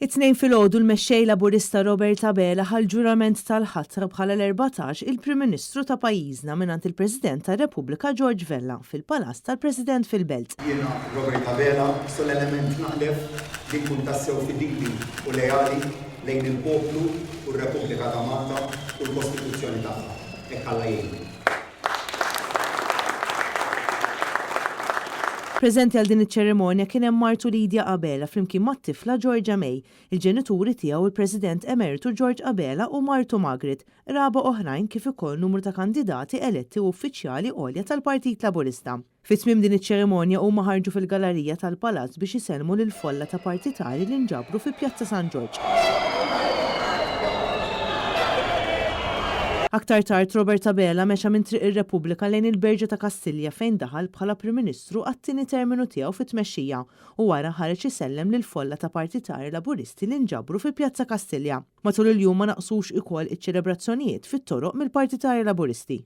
It-Tnejn filgħodu l-Mexxej Laburista Robert Abela ħa l-ġurament tal-ħatra bħala l-14 il-Prim Ministru ta' pajjiżna mingħand il-President tar-Repubblika George Vella fil-Palazz tal-President fil-Belt. Jiena Robert Abela solennement naħlef li nkun tassew fidili u leali lejn il-poplu u r-Repubblika ta' Malta u l-Kostituzzjoni tagħha. Hekk Alla jgħinni. Preżenti għal din iċ-ċerimonja kien hemm martu Lydia Abela flimkien mat-tifla Georgia May, il-ġenituri tiegħu il-President Emeritu George Abela u martu Margaret, qraba oħrajn kif ukoll numru ta' kandidati eletti u uffiċjali għolja tal-Partit Laburista. Fi tmiem din iċ-ċerimonja huma ħarġu fil-galarija tal-Palazz biex isellmu lill-folla ta' partitarji li nġabru fi Pjazza San Ġorġ. Aktar tard Robert Abela mexa minn Triq ir-Repubblika lejn il-Berġa ta' Kastilja fejn daħal bħala Prim Ministru għat-tieni terminu tiegħu fit-tmexxija u wara ħareġ isellem lill-folla ta' partitarji Laburisti li nġabru fi Pjazza Kastilja. Matul il-jum ma naqsux ukoll iċ-ċelebrazzjonijiet fit-toroq mill-partitarji Laburisti.